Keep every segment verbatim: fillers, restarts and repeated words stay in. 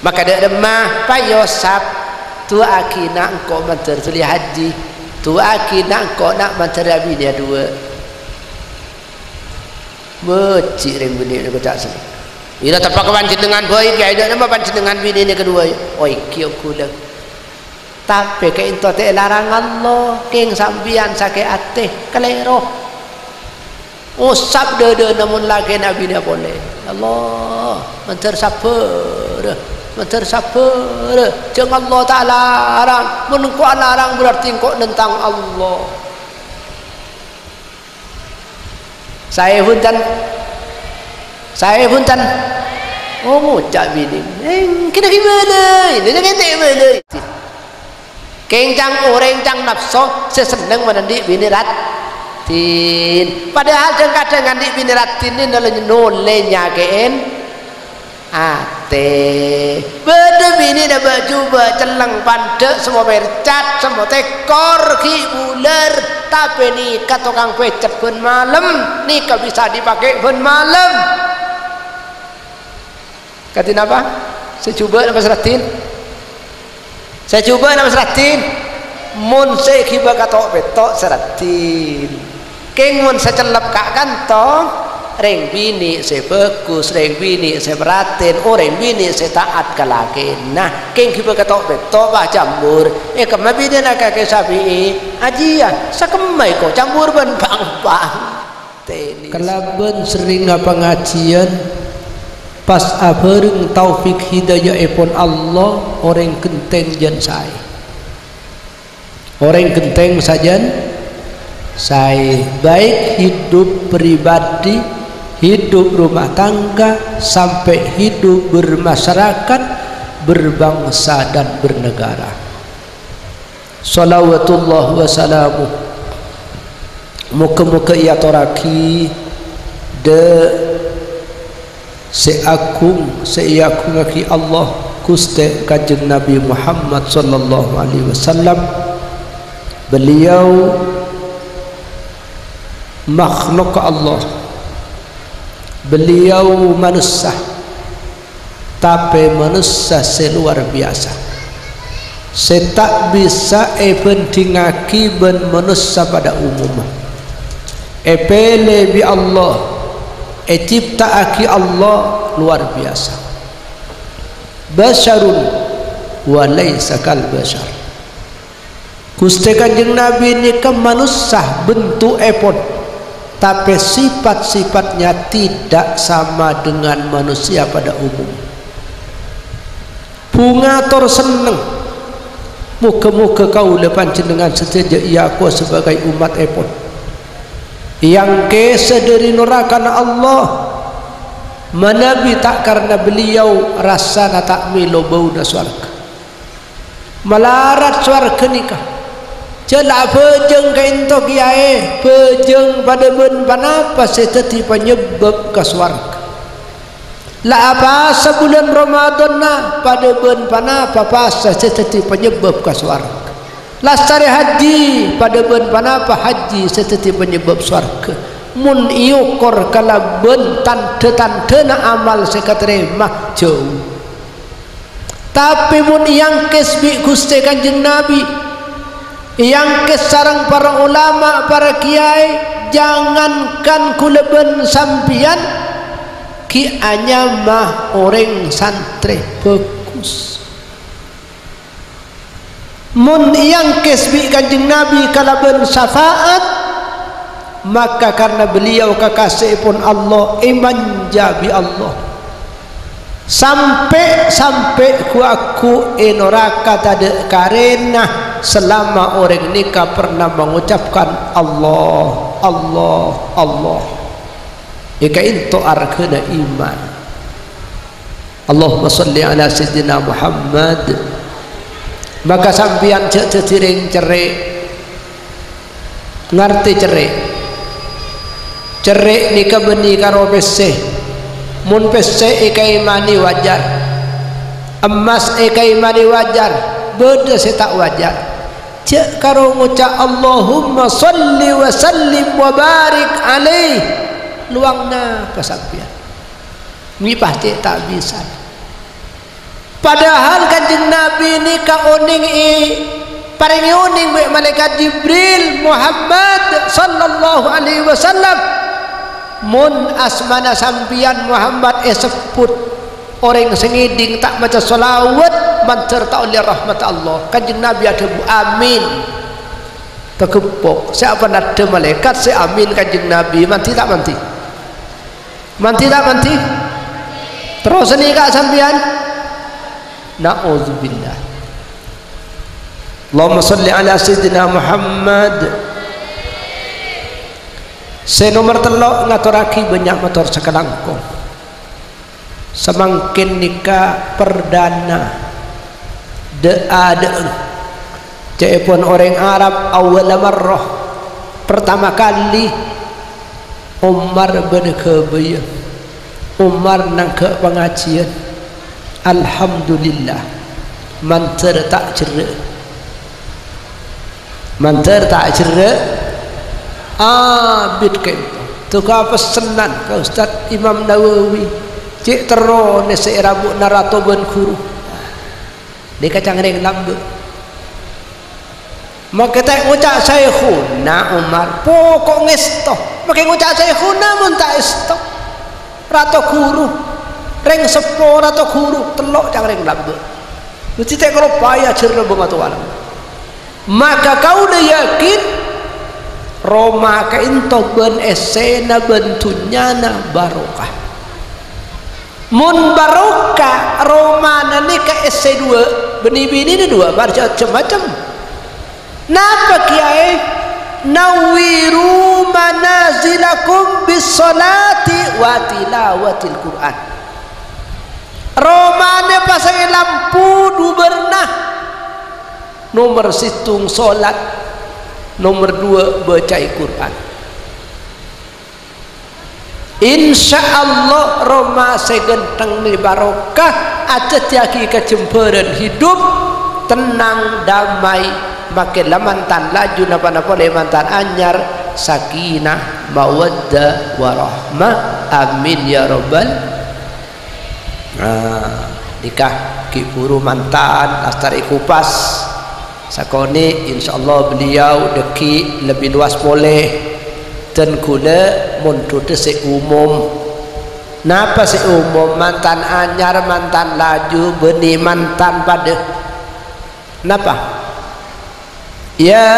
Maka dâ' remma, payo sap, du'aaghi na' engko' mandhâr dhuli hajji, du'aaghi na' engko' na' mandhâr abinèya duwâ'. Mèjji' rèng binè' nèko ca' sennengnga. Ila teppa' ka panjhennengngan bhâi, kèya dâ' remma panjhennengngan binèna kaduwâ, oy, ghi' oghulâ. Tapè ka'ènto ta' èlarang Allah, kèng sampèyan sakè' atè, kalèro. Osap dâdâna mon lakèna abinèa polè. Ya Allah, mandhâr sabbhârâ, mandhâr sabbhârâ. Jhâng Allah ta' larang. Mon engko' alarang berarti engko' nentang Allah. Saè bhunten. Saè bhunten. Oh, ngoca' binè. Èngghi na' ghi' bâlâi. Nèka kènè' bâlâi. Kèng ca'na orèng ca'na napso sè senneng mon andi' binè raddhin. Padahal dhâng-kadhâng andi' binè raddhin nè nolè, nolè nyakè'è atè. Bâdâ binèna bâ'-jubâ' cellèng pandhâ' semmo pèrcat, semmo tèkor, ghi' bulâr, tapè nèka tokang pècèt bân malem, nèka bisa dipakè bân malem. Kadhi napa? Sè jubâ' napa sè raddhin? Sè jubâ' napa sè raddhin? Mon sè èghibâ kato'-pèto' sè raddhin. Kèng mon sè cellep ka' kanto, rèng binè' sè bhâghus, rèng binè' sè martèn, orèng binè' sè ta'at ka lakèna. Kèng ghibâ kato'-pèto', pas cambur. È kemma binèna kakè Syafi'i? Ajiyâ, sakemma èko cambur bân pang-pang. Tènè. Kalabân serrèngnga pangajiyân, pas abhâreng taufik hidayaèpon Allah, orèng ghentèng jân saè. Orèng ghentèng sajân saè, baik hidup pribadi, hidup rumah tangga, sampè' hidup bermasyarakat, berbangsa, dan bernegara. Shalawatullah wa salamuh. Moghâ-moghâ èyatorraghi dâ' sè agung, sè èagungngaghi Allah, Ghustè Kanjeng Nabi Muhammad sallallahu alaihi wasallam. Beliau makhluk Allah. Beliau manossa. Tapè manossa sè lowar biyasa, sè ta' bisa èbhândhingngaghi bân manossa padâ umumma. Èpèlè bi' Allah, ècipta'aghi Allah lowar biyasa. Basyarun wa laisa kal basyar. Ghustè Kanjeng Nabi nèka manossa bentu'èpon, tapè sifat-sifatnya tidak sama dengan manusia pada umum. Bhunga tor senneng. Moghâ-moghâ kaulâ panjhennengngan sadhâjâ èakowa sabâgâi ommattèpon. Èangkèsa dâri norakana Allah, manabi ta' karna beliau rassana ta' mèlo bâuna sowarghâ. Malarat sowarghâ nèka. Jhâ' la abhâjâng ka'ènto kèyaè, bhâjâng padâ bân ponapa sè dhâddhi panyebab ka sowarghâ. La apasa bulân Ramadhanna, padâ bân ponapa pasa sè dhâddhi panyebab ka sowarghâ. Lastarè hajji, padâ bân ponapa hajji sè dhâddhi panyebab sowarghâ. Mon èokor kalabân tandhâ-tandhâna amal sè katarèma, jhâu. Tapè mon èangkès bi' Ghustè Kanjeng Nabi, èangkès sareng para olama, para kèyaè, jangankan kaulâ bân sampèyan, ghi' anyama orèng santrè bhâghus. Mon èangkès bi' Kanjeng Nabi kalabân syafa'at, maka karna beliau kakasè'èpon Allah, èmanja bi' Allah. Sampè'-sampè' ghu-, ghu è noraka tadâ' karèna salama orèng nèka pernah mangocapkan, "Allah, Allah, Allah." È ka'ènto arghâna iman. Allahumma shalli ala Sayyidina Muhammad. Maka sampèyan jhâ' dhâddhi rèng cerrè'. Ngartè cerrè'? Cerrè' nèka bânnè karo pèssè. Mon pèssè èkaèmanè wajar. Emmas èkaèmanè wajar. Bâdâ sè ta' wajar. Jhâ' karo ngoca', "Allahumma shalli wa sallim wa barik alaih." Lowang napa sampèyan? Mè' pas cè' ta' bisa. Padahal Kanjeng Nabi nèka onèng èparèngè onèng bi' Malaikat Jibril, "Muhammad sallallahu alaihi wasallam, mon asmana sampèyan Muhammad èsebbhut, orèng sè ngèdhing ta' maca shalawat, mandhâr ta' ollè rahmat Allah." Kanjeng Nabi adhâbu, "Amin." Tageppok. Sè apa nadhâ malaèkat sè amin Kanjeng Nabi, mandhi ta' mandhi? Mandhi ta' mandhi? Terros nèka sampèyan? Na'udzubillah. Allahumma shalli ala sayyidina Muhammad. Sè nomer tello', ngatorraghi bânnya' mator sakalangkong. Samangkèn nèka perdana dâ'-adâ'ân. Ca'èpon orèng Arab, awwala marrah, pertama kali Omar bâdâ ghâbâyâ. Omar nangghâ' pangajiyân. Alhamdulillah, mandhâr ta' jherrâ'. Mandhâr ta' jherrâ', abit kento. Duka pessennan ka Ustadz Imam Nawawi, cè' terro nèsè rabu'na rato bân ghuru. Nèka cangkèng lambâ'. Makè ta' ngoca' Syaikhuna Umar, poko' ngèsto. Makè ngoca' Syaikhuna mon ta' èsto. Rato ghuru, rèng seppo rato ghuru, tello' cangkèng lambâ'. Mesti ta' kaloppaè ajhârna bângatowana. Maka kaulâ yakin, roma ka'ento bân essèna bân dhunnyana barokah. Mon barokah, romana nèka essè duwâ', bânnè binèna duwâ', marjhâ cem-macem. Napa kèyaè? "Nawwiru manazilakum bis sholati wa tilawatil Qur'an." Romana pasangè lampu dubârna. Nomer sèttong, sholat. Nomer duwâ', bâcaè Qur'an. Insyaallah, roma sè ghântheng nè barokah, adhâddhiyâghi kajembhârân hidup, tennang, damai, makè la mantan laju napa-napa polè mantan anyar, sakinah, mawaddah, warahmah. Amin ya rabbal Nah, nèka ghi' bhuru mantan, lastarè kupas. Sakonè', insyaallah beliau dhâggi' lebbi lowas polè. Dân ghulâ mondhudhâ sè umum. Napa sè umum? Mantan anyar, mantan laju, bânnè mantan padâ. Napa? Ya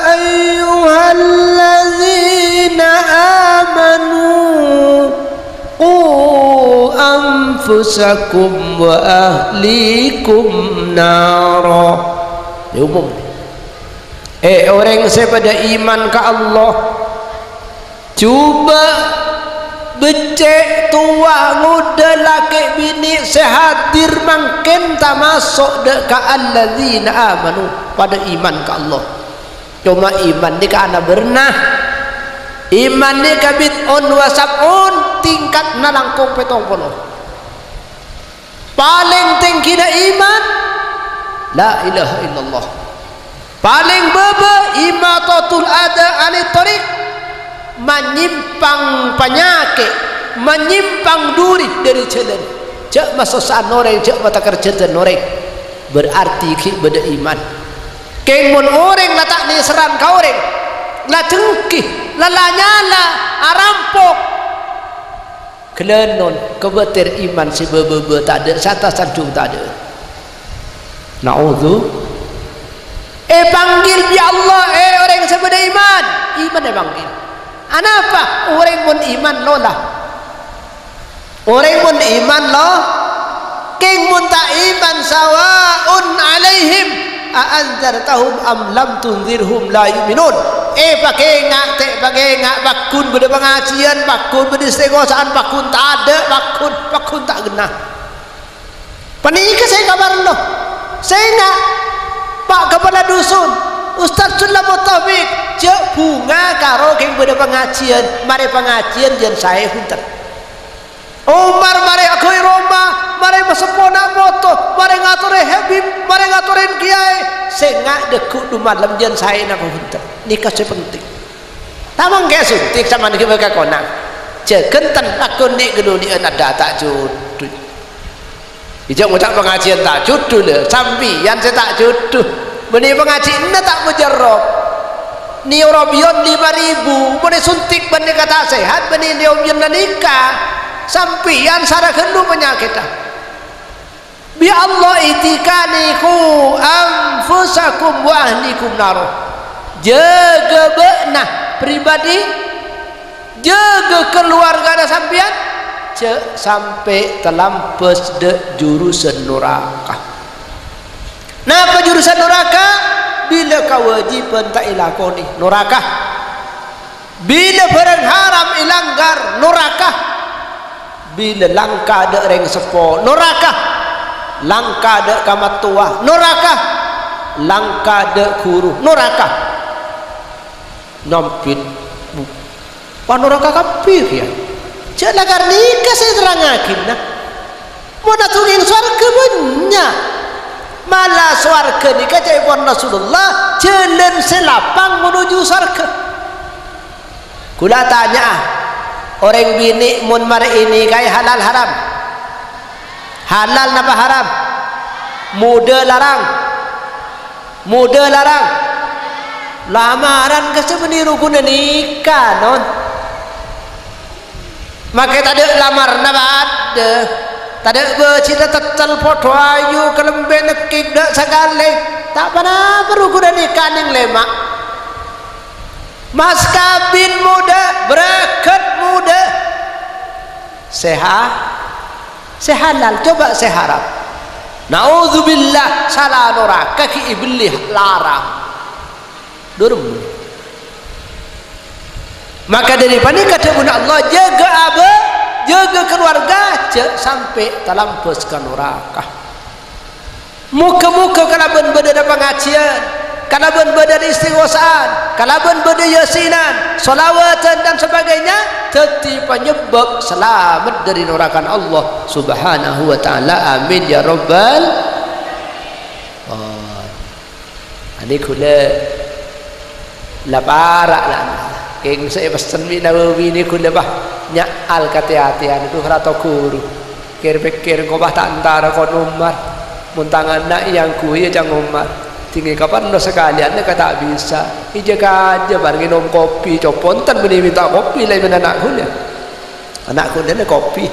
ayyuhalladzina amanu, qu anfusakum wa ahlikum nara. Nè umum. Eh, orèng sè padâ iman ka Allah, jhubâ', beccè', towa, ngodâ, lakè', binè' sè hadir mangkèn tamaso' dâ' ka alladzina amanu, padâ iman ka Allah. Coma iman nèka ana bârna. Iman nèka bid'un wa sab'un, tingkatna langkong pèttong polo. Palèng tèngghina iman, la ilaha illallah. Palèng bâbâ, imatatul adza anit thariq, manyèmpang panyakè', manyèmpang duri dâri jhâlân. Jhâ' masossa'an orèng, jhâ' matakerjhâdhân orèng. Berarti ghi' bâdâ iman. Kèng mon orèng la ta' nèserran ka orèng, la dengki, la la nyala, arampok, ghâlânon, kobâtèr iman sè bâ-bâbâ tadâ', sè atas sandhung tadâ'. Na'udzu. Èpanggil bi' Allah, "Eh, orèng sè bâdâ iman." Iman èpanggil. Anapa? Orèng mon iman lola. Orèng mon iman lo, kèng mon ta' iman, sawa'un 'alaihim a anzartahum am lam tunzirhum la yu'minun. Èpakènga', ta' èpakènga', pagghun bâdâ pangajiyân, pagghun bâdâ istighosaan, pagghun tadâ', pagghun, pagghun ta' ghenna. Panèka sè èkaparlo. Sènga', Pa' Kapala Dusun, Ustaz Sulam Mutaufik, jhâ' bhunga karo kèng bâdâ pangajiyân, marè pangajiyân jhân saè bhunten. Omar marè aghâbây roma, marè maseppona poto, marè ngatorè Habib, marè ngatorè kèyaè, sènga' dhâggu' dumalem jhân saè napa bhunten. Nèka sè penting. Tamong kè suntik saman ghibâ ka konang. Jhâ' ghânten pagghun nè'-ghâlunè'an adâ' ta' jhudhu. Ijâ' ngoca' pangajiyân ta' jhudhu, lè, sampèyan sè ta' jhudhu. Bânnè pangajiyânna ta' mojarrab. Neurobion lima ribu, mon èsuntik bânnè ka ta' sehat, bânnè neurobion nèka. Sampèyan sara ghâllu panyakètta. Bi Allah itikani, "Qu anfusakum wa ahlikum naro." Jâgâ bâ'na pribadi, jâgâ kaluwargana sampèyan, jâ' sampè' talambâs dâ' jurusan noraka. Napa jurusan noraka? Bilâ kawâjibhân ta' èlakonè, noraka. Bilâ bhârâng haram èlanggar, noraka. Bilâ langka dâ' rèng seppo, noraka. Langka dâ' kamattowa, noraka. Langka dâ' ghuru, noraka. Nyampèt, bu-, panoraka kabbhi, yâ. Jâ' la karnèka sè èterrangngaghi, na. Mon adhungèng sowarghâ bânnya'. Mala sowarghâ nèka ca'èpon Rasulullah, jhâlân sè lapang menuju sowarghâ. Kaulâ atanya'a, orèng binè' mon marè ènikaè halal haram? Halal napa haram? Modâ larang. Modâ larang. Lamaran ka sè bânnè rukunna nèka, non. Makè tadâ' lamarna padâ. Tadâ' bâjina tèttèl, padâ ayu, kalambhina kèdâ' sakalè. Ta' ponapa rukunna nèka nèng lèma'. Mas kabin modâ, bârâkât modâ. Sè ha-, sè halal, coba sè haram. Na'udzubillah, sala noraka ghi' èbelli larang. Durung. Maka dâri panèka dhâbuna Allah, "Jâgâ abâ', jâgâ kaluwarga, jâ' sampè' talambâs ka noraka." Moghâ-moghâ kalabân bâdâna pangajiyân, kalabân bâdâna istighosaan, kalabân bâdâ yasinan, sholawatan, dan sebagainya, dhâddhi panyebâb salamet dâri norakana Allah Subhanahu wa Ta'ala. Amin, ya Rabbal. Oh. Anè ghulâ la para', la. Kèng sè èpessen bi' Nawawi nè ghulâ, bâh, nya'al katè-atèyan, dhu, Rato Ghuru. Kèr-pèkkèr engko' bâh ta' entara kon Umar. Mon tang ana' èangghuy, yâ, ca'na Umar. Dingngè kapan lo sakalèyan nèka ta' bisa. Ijâ kajâ bâr ngènom kopi, co-, ponten bânnè mènta kopi laèn bân ana' ghulâ. Ana' ghulâ nè kopi.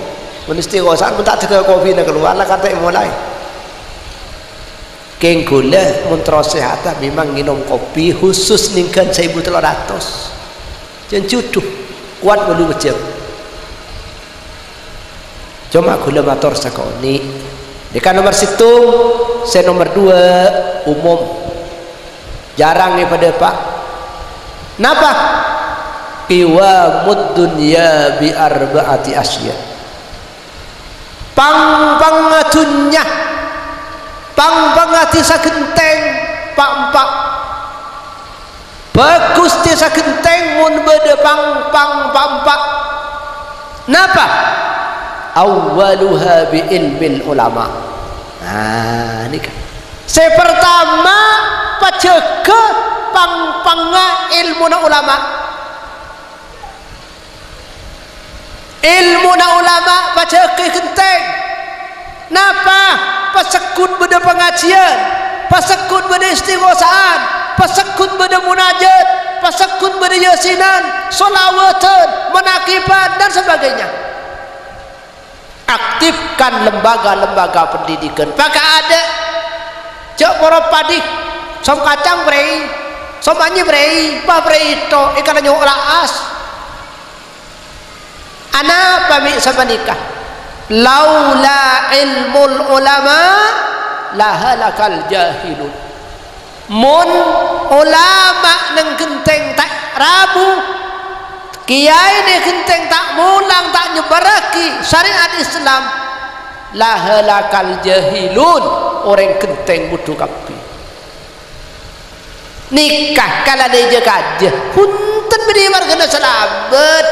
Mon istighosah, mon ta' dâgghâ kopina kalowar, la katè molaè. Kèng ghulâ mon terros sèhata mèmang ngènom kopi khusus nèng ghân saèbu tello ratos. Jân jhudhu, kowat bâllu' bâjâng. Coma ghulâ mator sakonè'. Nèka nomer sèttong, sè nomer duwâ' umum. Jhârâng èpadâpa'. Napa? Qiwamud dunya bi arba'ati asya'. Pang-pangnga dhunnya, pang-pangnga dhisa ghentèng pa'-empa'. Bhâghus dhisa ghentèng mon bâdâ pang-pang pa'-empa'. Napa? Awwaluha bi ilmil ulama. Nah, nèka. Sè partama, pajâgâ pang-pangnga èlmona ulama. Èlmona ulama pajâgâ ghentèng. Napa? Pasegghut bâdâ pangajiyân, pasegghut bâdâ istighosaan, pasegghut bâdâ munajat, pasegghut bâdâ yasinan, sholawatan, manaqiban, dan sebagainya. Aktifkan lembaga-lembaga pendidikan. Pakadâ'. Jhâ' poro padhi. Som kacang brèi, som anyè brèi, pa brèi to, èkana nyo' ra'as. Anapa mè' sapanèka? Laula ilmul ulama lahalakal jahilun. Mon ulama nèng ghentèng ta' rabu, kèyaè nèng ghentèng ta' molang, ta' nyebbhârraghi syariat Islam, lahalakal jahilun, orèng ghentèng bhudhu kabbhi. Nèka kalanè jâ-kajâ. Bhunten bânnè marghâna salabât.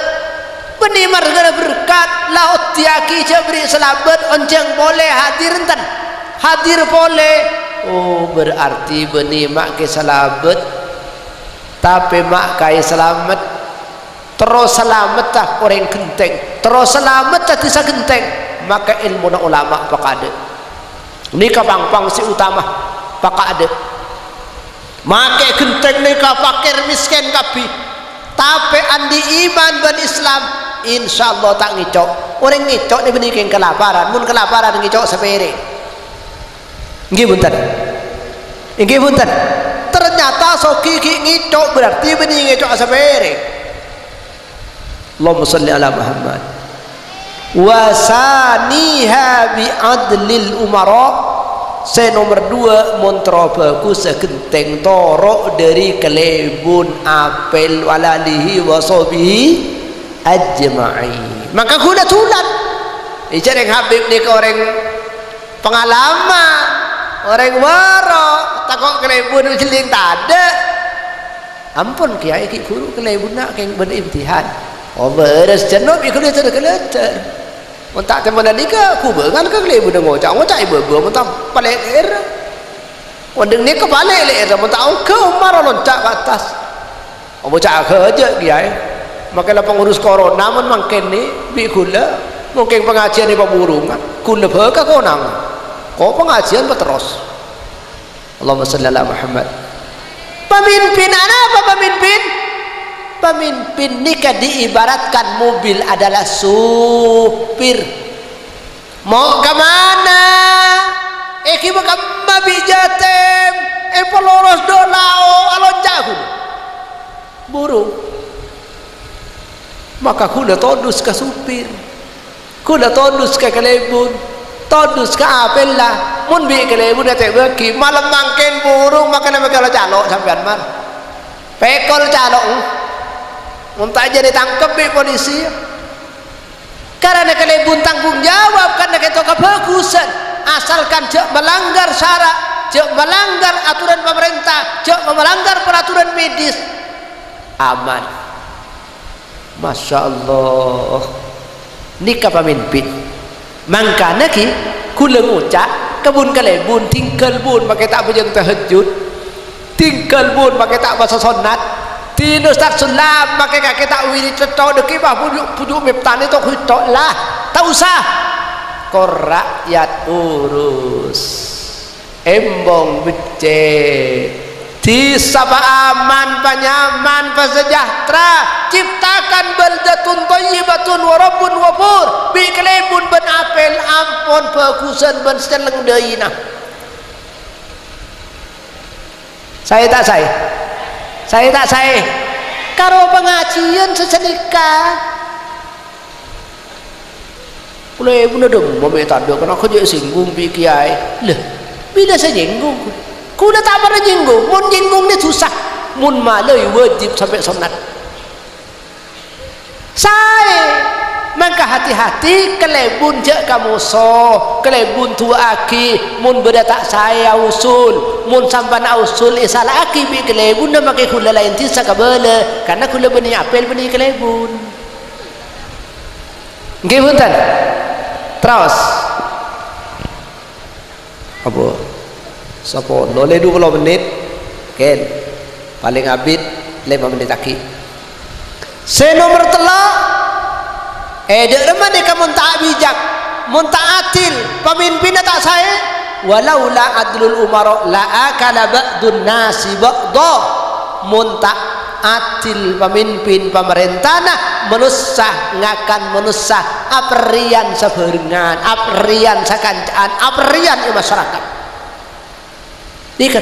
Bânnè marghâna berkat. La oddhiyaghi jâ' bânnè salabât, onjhâng polè hadir enten. Hadir polè. Oh, berarti bânnè ma' kè salabât. Tapè ma' kaè salamet. Terro salametta orèng ghentèng, terro salametta dhisa ghentèng, maka èlmona ulama pakadâ'. Nèka pang-pang sè utama, pakadâ'. Makè ghentèng nèka pakèr mèskèn kabbhi. Tapè andi' iman bân Islam, insyaallah ta' ngèco'. Orèng ngèco' nè bânnè kèng kalaparan, mon kalaparan ngèco' sapèrèng. Ènggi bhunten? Ènggi bhunten? Ternyata soghi ghi' ngèco', berarti bânnè ngèco' sapèrèng. Allahumma shalli ala Muhammad. Wa saniha bi adlil umara. Sè nomer dua, mon terro bhâghus sè ghentèng toro' dâri kalèbun apèl, wa alihi wa sahbihi ajma'in. Mangka ghulâ dhulân. Èjâ' rèng Habib nèka orèng pangalaman, orèng bârâ', tako' kalèbun jhelling tadâ'. Ampon, Kèyaè, ghi' bhuru kalèbunna kèng bâdâ imtihan. Oh, bârâs jhân bi' ghulâ ter-kalèter. Mon ta' tèmonna nèka, ghubângan ka kalèbunna ngoca', ngoca' è bâbâ, mon ta' palè'èr. Mon dhâng nèka palè'èr, mon ta' ongghâ omar lonca' ka attas. Ngoca' ghâjâ', Kèyaè. Makè la pengurus corona mon mangkèn nè, bi' ghulâ, mongkèng pangajiân è pabhurungan. Ghulâ bhâkal konang. Ko' pangajiân paterros. Allahumma shalli ala Muhammad. Pamimpin, anapa pamimpin? Pamimpin nèka diibaratkan mobil adalah supir. Mau ka mana? Èghibâ kemma bi' Jatem, èpaloros dâ' lao, alonca' ghun. Buru. Maka ghulâ todus ka supir. Ghulâ todus ka kalèbun, todus ka apèlla. Mon bi' kalèbun ètèbâghi, malem mangkèn buru, makana mèghâlâ calo' sampèyan, Mar. Pèkol calo', hmm. Mon ta' jârèya tangkep bi' polisi. Karana kalèbun tanggung jawab, karana kèto kabhâghusân. Asalkan jhâ' malanggar sara', jhâ' malanggar aturan pamarènta, jhâ' malanggar peraturan medis. Aman. Masya Allah. Nèka pamimpin. Mangkana ghi, ghulâ ngoca', ka bun-kalèbun, tinggal bun, makè ta' abhâjâng tahajjud. Tinggal bun, makè ta' pasa sonnat. Dina Ustaz Sulam, makè kakè ta' wirid cètto', dhâggi' bâ bhuju', bhuju' mèptani to' ghitto' lah. Ta' osa. Ko' rakyat urus. Embong beccè'. Dhisa paaman, panyaman, pasejahtera. Ciptakan baldatun thayyibatun wa rabbun ghafur. Bi' kalèbun bân apèl ampon bhâghusân bân sè celleng dâina. Saè ta' saè? Saè ta' saè? Karo pangajiân sè sanèka. Kalèbunna dâmma mè' tadâ' kana' ghâjâ' singgung bi' kèyaè. Lha, bilâ sè nyinggung? Ghulâ ta' parlo nyinggung. Mon nyinggung nè dhusa. Mon malaè wajib sampè' sonnat. Saè. Mangka hati-hati, kalèbun jhâ' kamoso, kalèbun du'aaghi, mon bâdâ ta' saè ausul, mon sampèyan ausul èsala'aghi bi' kalèbunna makè ghulâ laèn dhisa kabâlâ, karna ghulâ bânnè apèl bânnè kalèbun. Ènggi bhunten? Terros. Apa? Sapolo, lè du polo mennit. Kèn. Palèng abit lèma mennit aghi'. Sè nomer tello', è, dâ' remma nèka mon ta' bijak, mon ta' adil, pamimpinna ta' saè, walaula adlul umara la akala ba'dun nasi ba'da. Mon ta' adil pamimpin pamarèntana, manossa ngakan manossa, aperrèyan sabhârengan, aperrèyan sakanca'an, aperrèyan è masyarakat. Nèka,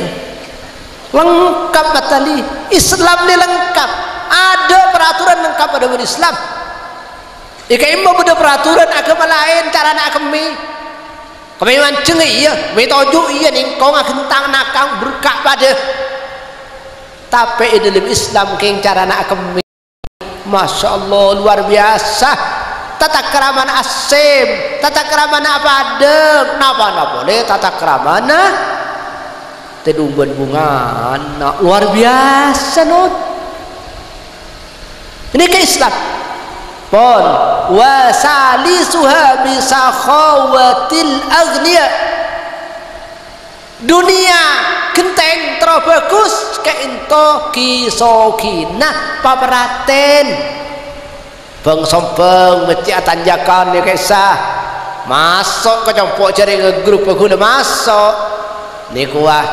lengkap matali. Islam nè lengkap. Adâ' peraturan lengkap adâ' bân Islam. È ka'imma bâdâ peraturan aghâma laèn carana akemmè. Kemmè manjheng iyâ, mè' toju' iyâ, nèngkong aghentang nakang berka' padâ. Tapè è dâlem Islam kèng carana akemmè. Masya Allah, luar biasa. Tatakramana asèm, tatakramana apadâ, napa-napa polè tatakramana tèdung bân bungana. Luar biasa, non. Nèka Islam. Pon, wa salisuha bi sakhawatil aghniya. Dhunnya ghentèng terro bhâghus ka'ènto ghi-soghina paparèntèn. Bâng-sombâng mècè' atanjakan nèka Isa. Maso' ka compo' jhârèngnga grup ghulâ maso'. Nèko, ah.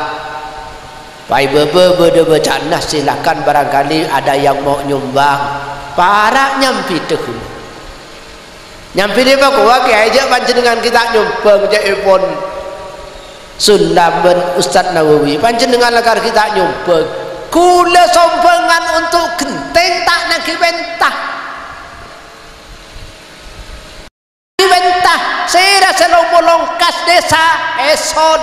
Paè bâbâ bâdâ bâca'anna, silakan, barangkali ada yang mau nyumbang. Para' nyampèdhâ ghulâ. Nyampèdhâ pakowa, kèyaè jhâ' panjhennengngan ghi' ta' nyombang, ca'èpon Sulam bân Ustadz Nawawi. Panjhennengngan lakar ghi' ta' nyombang. Ghulâ sombhângan untuk ghentèng ta' nangghi pènta. Pènta, sèra sè long-polong kas dhisa, èson.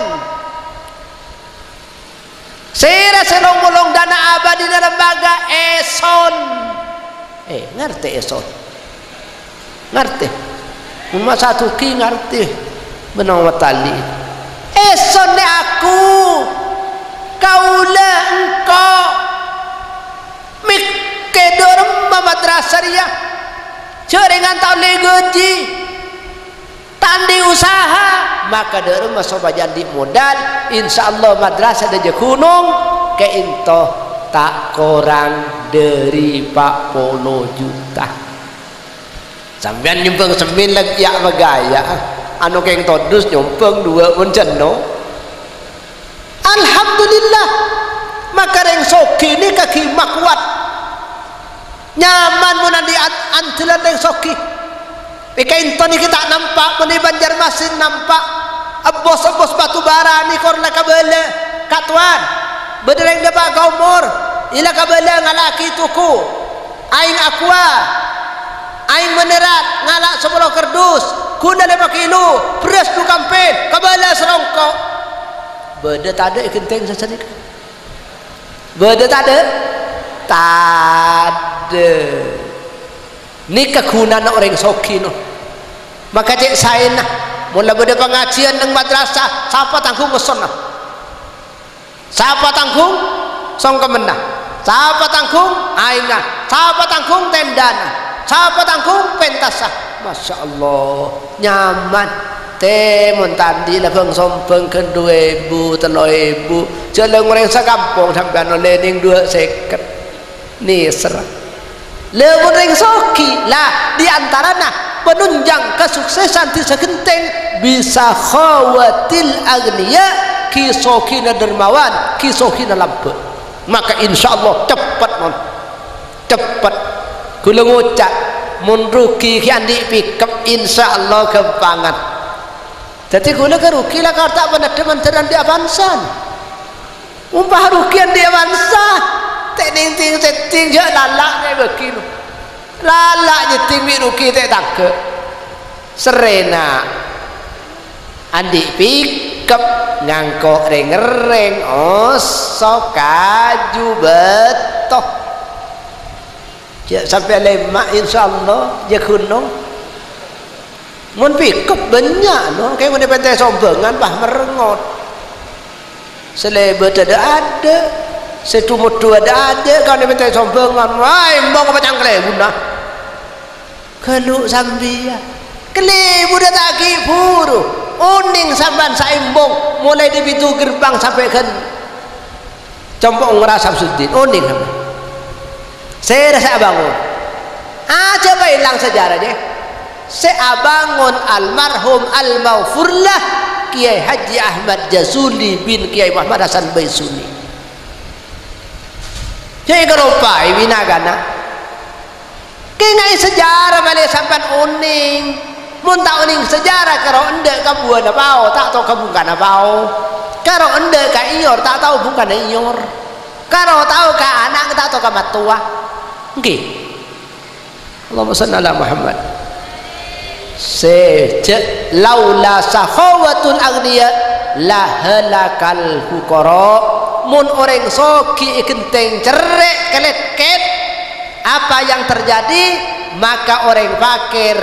Sèra sè long-polong dana abadhina lembaga, èson. Eh, ngartè èson? Ngartè? Mon masa dhughi ngartè. Bân Muhammad Ali. Èson nè aku. Kaulâ, engko'. Mèkkè dâ' remma madrasah rèya. Jhârèngan ta' ollè ghâji. Ta' andi' usaha, maka dâ' remma sopajâ andi' modal. Insyaallah madrasah dâjâ ghunong, ka'ènto ta' korang dâri pa' polo juta. Sampèyan nyombang sèmèn la ya' magaya. Ano kèng todus nyombang duwâ' mon jenno. Alhamdulillah. Maka rèng soghi nèka ghi' makowat. Nyaman mon andi' an-, andhâlân rèng soghi. È ka'ènto nèka ta' nampa', mon è Banjarmasin nampa'. Ebbos-ebbos batu bara nèka la kabâlâ. Ka' Towan, bâdâ rèng dâpa' ka omor, èla kabâlâ ngala'aghi toko. Aèng Aqua, aèng mineral, ngala' sapolo kardus, gula lèma kilo, bherrâs du kampèn, kabâlâ sarongko'. Bâdâ tadâ' è ghentèng sasanèka? Bâdâ tadâ'? Tadâ'. Nèka ghunana orèng soghi, no. Maka cè' saèna, mon la bâdâ pangajiyân neng madrasah, sapa tangghung ngessonna? Sapa tangghung songkemmanna? Sapa tangghung aèngnga? Sapa tangghung tèndhâna? Sapa tangghung pèntassa? Masya Allah, nyaman. Tè, mon ta' andi' la bâng-sombâng ghân du èbu, tello èbu. Jhâ' la orèng sakampong sampèyan ollè nèng duwâ' sèket. Nèser. Lha mon rèng soghi, la, di antarana penunjang kasuksesan dhisa Genteng, bisakhawatil aghniya, ghi soghina dermawan, ghi soghina lambâ'. Maka insyaallah ceppet, mon. Ceppet. Ghulâ ngoca', mon rugi ghi andi' pickup, insyaallah ghâmpangan. Dhâddhi ghulâ ka rugi la karta' panèddhâ mandhâr andi' Avanza. Mon pas rugi andi' Avanza, tè' nèng-tèng sèttèng jhâ' lala' nè bâgi, no. Lala' nyèttèng bi' rugi tè' tangghâ. Serrèna andi' pickup ngangko' rèng-ngèrrèng, oso, kaju, bâto. Jhâ' sampè' lèma', insyaallah, jhâ' ghunong. Mon pickup bânnya', no, kèng mon è pèntè sombhângan, pas merengngot. Sè lèbât adâ'-adâ', sè dhumodhu adâ'-adâ', kan è pèntè sombhângan, wah, èmbong apa cangklèbuna. Ghâllu sampèyan. Kalèbuna ta' ghi' buru. Onèng sampèyan saèmbong, molaè dâri pintu gerbang sampè' ghân Compo' Ngora Samsuddin, onèng sampèyan. Sèra sè abângon? Ajhâ' paèlang sejarah, jè. Sè abângon almarhum almaghfurlah Kiai Haji Ahmad Jazuli bin Kiai Muhammad Hasan Baisuni. Jè, èkaropaè bhina kana. Kèngaè sejarah malè sampèyan onèng. Mon ta' onèng sejarah, karo endâ' ka buwâna pao, ta' tao ka bungkana pao. Karo endâ' ka èyor, ta' tao bungkana èyor. Karo tao ka ana', ta' tao ka mattowa. Èngghi. Allahumma shalli ala Muhammad. Sè jhâ' laula sakhawatul aghniya la halakal fuqara. Mon orèng soghi è ghenteng cerrè' kalèkèt, apa yang terjadi? Maka orèng fakir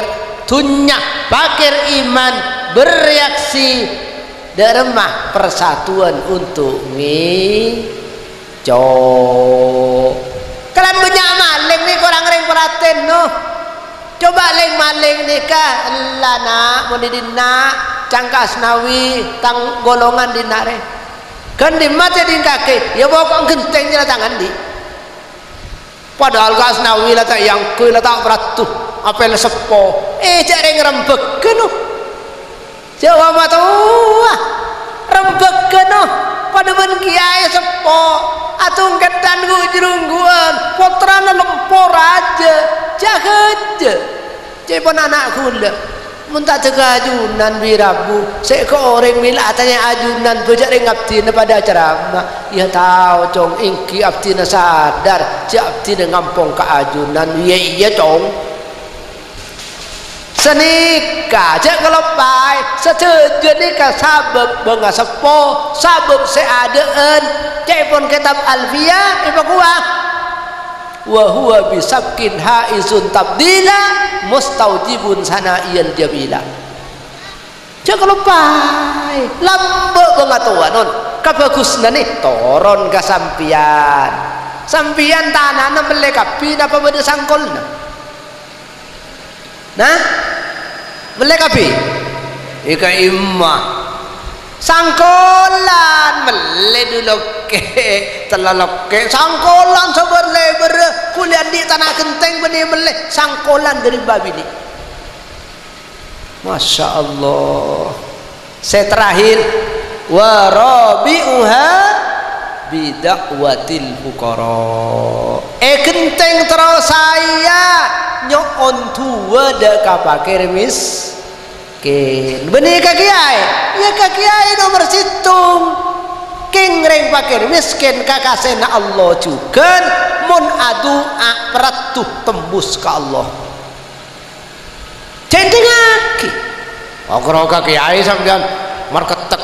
dhunnya, fakir iman bereaksi dâ' remma persatuan untuk ngeco'. Kalabân bânnya' malèng nè korang rèng paratèn, no. Coba lèng-malèng nèka, ella, na', mon è dinna', cangka Asnawi, tang golongan dinna' rè. Ghân dimma tè dingkakè, ya poko' ghenteng jârâ tang andi'. Padahal ka Asnawi la ta' èangghuy, la ta' parlo, apèl seppo. Eh, jhâ' rèng rembhâghân, no. Jhâ' wa matowa, rembhâghân, oh, padâ bân kèyaè seppo, atongkèdhân ghu-, jrunggu'ân, pottrana lempo rajâ, jâ-ghâjâ. Ca'èpon ana' ghulâ, "Mon ta' dâ' ka ajunan, Bi' Rabu, sè èko orèng mèla atanya ajunan, bâjâ' rèng abdhina padâ acaramah." "Iyâ tao, Cong, èngghi abdhina sadar jhâ' abdhina ngampong ka ajunan." "Iyâ, iyâ, Cong." Sanèka, jhâ' kaloppaè, sadhâjâ nèka sabâb bângaseppo, sabâb sè adâ'ân. Ca'èpon kètab Alfiyah èpakowa, "Wa huwa bi sabqin haizun tabdila, mustaujibun sana'iyal jamila." Jhâ' kaloppaè, lambâ' bângatowa, non. Kabhâghusânna nè, toron ka sampèyan. Sampèyan tanana mellè kabbhi napa bâdâ sangkolla? Nah? Mellè kabbhi? Èka imma. Sangkolan mellè du lokke', tello lokke'. Sangkolan sabâr-lèbâr, kulâ andi' tana ghentèng bânnè mellè. Sangkolan dâri babinè'. Masya Allah. Sè terakhir, "Wa rabi'uha bi da'watil fuqara." È ghentèng terro saèya nyo'on du'a dâ' ka pakèr miskin. Bânnè ka kèyaè, iyâ ka kèyaè nomer sèttong. Kèng rèng pakèr miskin kakasèna Allah jhughân, mon adu'a paraddu tembus ka Allah. Jhâ' èdingngaghi. Ro-kèro ka kèyaè sampèyan marketek.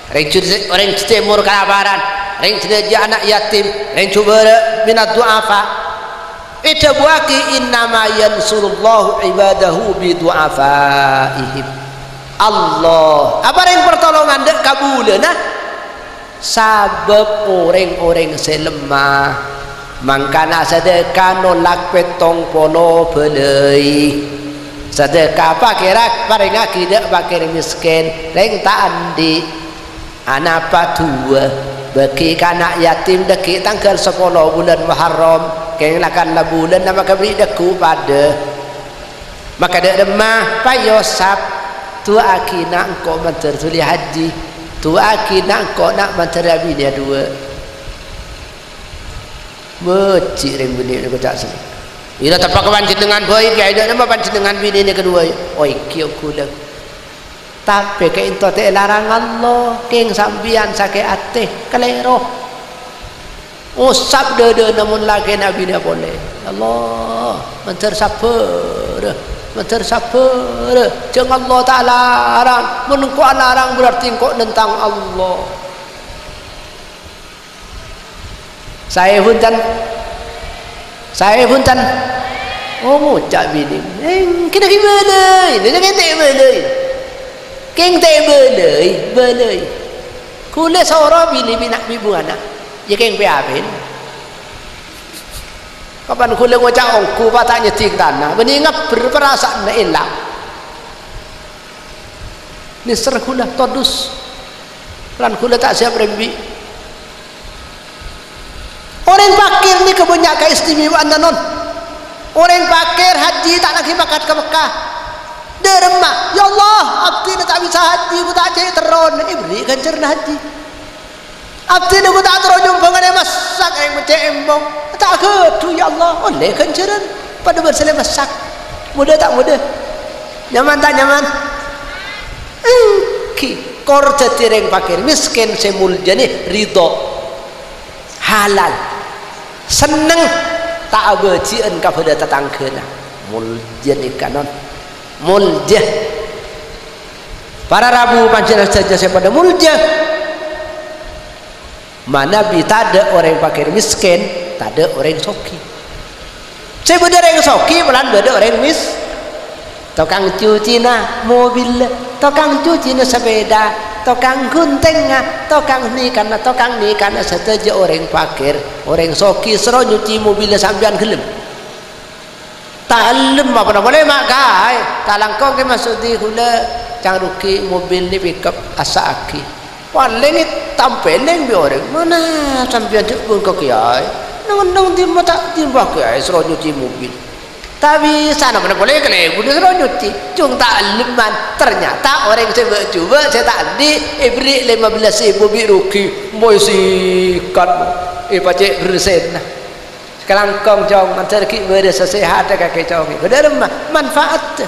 Rèng Ju-, rèng Jhâtèmor kalaparan, rèng Jhânajâ ana' yatim, rèng Jhubârâ minad du'afa. Èdhâbuwâghi, "Innama yansurullahu ibadahu bi du'afaihim." Allah aparèng partolongan dâ' ka bulâna. Sabâb orèng-orèng sè lemma, mangkana sadhâka nolak pèttong polo bâlâi. Sadhâka pakèra-, parèngngaghi dâ' pakèr miskin, rèng ta' andi'. Anapa du'a, bâghi ka ana' yatim dhâggi' tangghâl sapolo bulân Muharram, kèng la-, kan la bulân napa kabbhi dhâggu' padâ. Maka dâ' remma, paèyo sap, du'aaghi na' engko' mandhâr dhuli hajji, du'aaghi na' engko' na' mandhâr abinèya duwâ'. Bâji' rèng binè' nèko ca' sè. Ila teppa' ka panjhennengngan bhâi, kèyaè dâ' remma panjhennengngan binèna kaduwâ, oy, ghi' ongghu lè. Tapè ka'ènto ta' èlarang Allah, kèng sampèyan sakè' atè, kalèro. Osap dhâdhâna mon lakèna abinèya polè. Ya Allah, mandhâr sabbhâr, mandhâr sabbhâr. Jhâng Allah ta' larang. Mon engko' alarang, berarti engko' nentang Allah. Saè bhunten. Saè bhunten. Oh, ngoca' binè. Èngghi ta' bâlâi. Nèka ta' bâlâi. Kèng ta' bâlâi, bâlâi. Kulâ soro binè bi' na', bi' bungana. Iyâ kèng pè-apèn. Kapan kulâ ngoca' ongghu, pa' ta' nyeddhing tana. Bânnè ngabbher parasaanna èlang. Nèser kulâ, todus. Polana kulâ ta' siap rembi'. Orèng pakèr nèka bânnya' kaistimewaanna, non. Orèng pakèr hajji ta' laghi mangkat ka Mekkah. Dâ' remma, "Ya Allah, abdhina ta' bisa hajji, ghu ta' cè' terrona." Èberri' ghânjhârânna hajji. "Abdhina ghu ta' terro nyombhângan è massak, rèng beccè' embong. Ta' ghâdhu, ya Allah." Ollè ghânjhârân. Padâ bân sè lè massak. Modâ ta' modâ? Nyaman ta' nyaman? Èngghi, kor dhâddhi rèng pakèr mèskèn sè moljâna ridho. Halal. Senneng. Ta' abâji'ân ka bhâdhâ tatangghâna. Moljâ nèka, non. Moljâ. Para rabu panjhennengngan sadhâjâ sè padâ moljâ. Manabi tadâ' orèng pakèr mèskèn, tadâ' orèng soghi. Sè bâdâ orèng soghi, polana bâdâ orèng mès-, tokang cucina mobil, tokang cucina sepèda, tokang ghuntengnga, tokang nèkana, tokang nèkana, sadhâjâ orèng pakèr, orèng soghi, soro nyuci mobilla sampèyan ghellem. Ta' ellem apa-napa lè ma' kaè. Ta' langkong kè maksodhi ghulâ cang rugi mobil nè pickup assa'aghi. Palèng ètampèlèng bi' orèng. Mana sampèyan jhâ' bengko kèyaè. Neng-enneng dimma ta' dimma kèyaè soro nyuci mobil. Ta' bisa, namana polè kalèbun soro nyuci. Cung ta' ellemman. Ternyata orèng sè bâ'-jubâ' sè ta' andi' èberri' lèma bellâs èbu bi' rugi. Mpoy sikat. Èpacè' bersèna. Kalangkong, Cong, mandhâr ghi' bârâs sè sèhat kakè, Cong. Bhender, ma-, manfaat.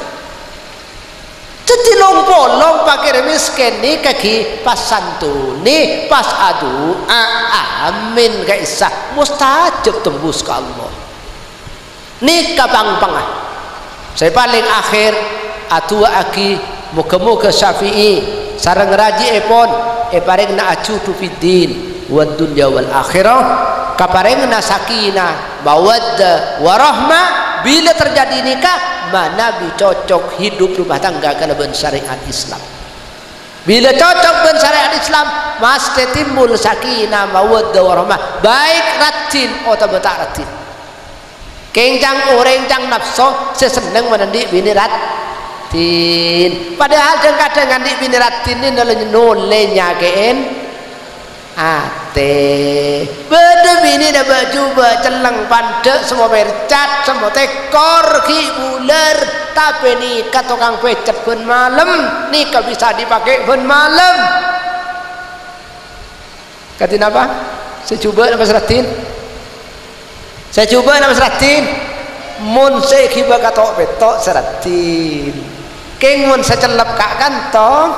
Dhâddhi long-polong pakèr mèskèn nèka ghi pas santonè, pas adu'a, amin ka'issa, mustajab tembus ka Allah. Nèka pang-pengnga. Sè palèng akhèr, adu'aaghi, moghâ-moghâ Syafi'i sareng rajièpon èparèngana ajudu fiddin wad dunya wal akhirah, kaparèngana sakinah, mawaddah, warahmah. Bilâ terjadi nèka, manabi cocok hidup rumah tangga kalabân syariat Islam. Bilâ cocok bân syariat Islam, masthè timbul sakinah, mawaddah, warahmah, baik raddhin otabâ ta' raddhin. Kèng ca'na orèng ca'na napso sè senneng mon andi' binè raddhin. Padahal dhâng-kadhâng andi' binè raddhin nè nolè, nolè nyakè'è atè. Bâdâ binèna bâ'-jubâ' cellèng pandâ' semmo percat, semmo tèkor ghi' bulâr, tapè nèka tokang pècet bân malem, nèka bisa dipakè bân malem. Kadhi napa? Sè jubâ' napa sè raddhin? Sè jubâ' napa sè raddhin? Mon sè èghibâ kato'-pèto' sè raddhin. Kèng mon sè cellep ka' kantong,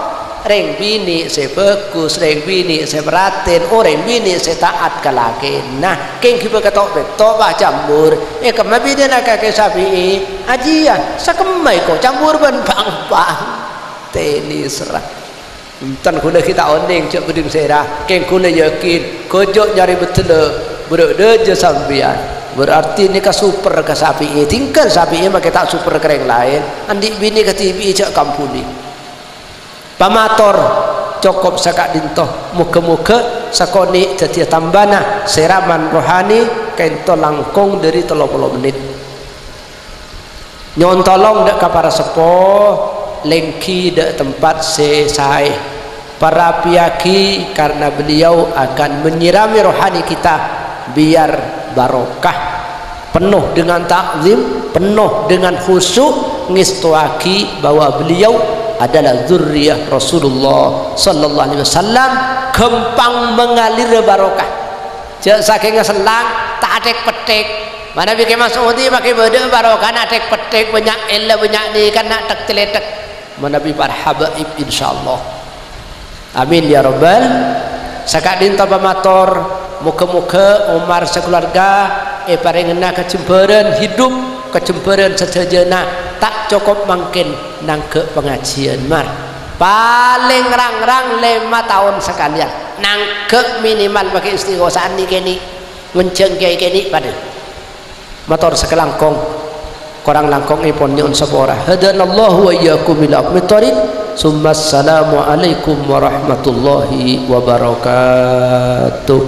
rèng binè' sè bhâghus, rèng binè' sè perhatèn, orèng binè' sè ta'at ka lakèna. Kèng ghibâ kato'-pèto', pas cambur. È kemma binèna kakè Syafi'i? Ajiyâ, sakemma èko cambur bân pang-pang. Tènèserra. Enten ghulâ ghi' ta' onèng jhâ' bhâdhing sèra, kèng ghulâ yakin, ghâjâ' nyarè beddhâllâ, bârâ' dhâjâ sampèyan. Berarti nèka super ka Syafi'i, tinggal Syafi'i makè ta' super ka rèng laèn, andi' binè kadhibi'i jhâ' kampolè. Pamator, cokop saka'dinto, moghâ-moghâ sakonè' dhâddhiyâ tambâna sèraman rohani, ka'dinto langkong dhâri tello polo mennit. Nyo'on tolong dâ' ka para seppo, lèngghi dâ' tempat sè saè. Parapèyaghi, karena beliau akan menyirami rohani kita biar barokah. Penuh dengan ta'zim, penuh dengan khusyuk, ngèstowaghi bahwa beliau adalah dzurriyyah Rasulullah sallallahu alaihi wasallam, ghâmpang mengalir barokah. Jhâ' sakènga sellang, ta' athèk-pèthèk. Manabi Kè Mas'udi makè bâdâ barokana athèk-pèthèk, bânnya' èlla, bânnya' nèka na' thèk-cèlèthèk. Manabi para habaib, insyaallah. Amin ya rabbal. Saka'dinto pamator, moghâ-moghâ Omar sakeluarga èparèngana kajembhârân hidup, kajembhârân sadhâjâna, ta' cokop mangkèn nangghâ' pangajiyân, Mar. Palèng rang-rang lèma taon sakalèyan. Nangghâ' minimal makè istighosah nè'-kènè', ngonjhâng kèya-kènè' padâ. Mator sakalangkong, korang langkongèpon nyo'on sapora. Hadanallahu wa iyyakum ila aqwamit thoriq. Tsummassalamualaikum warahmatullahi wabarakatuh.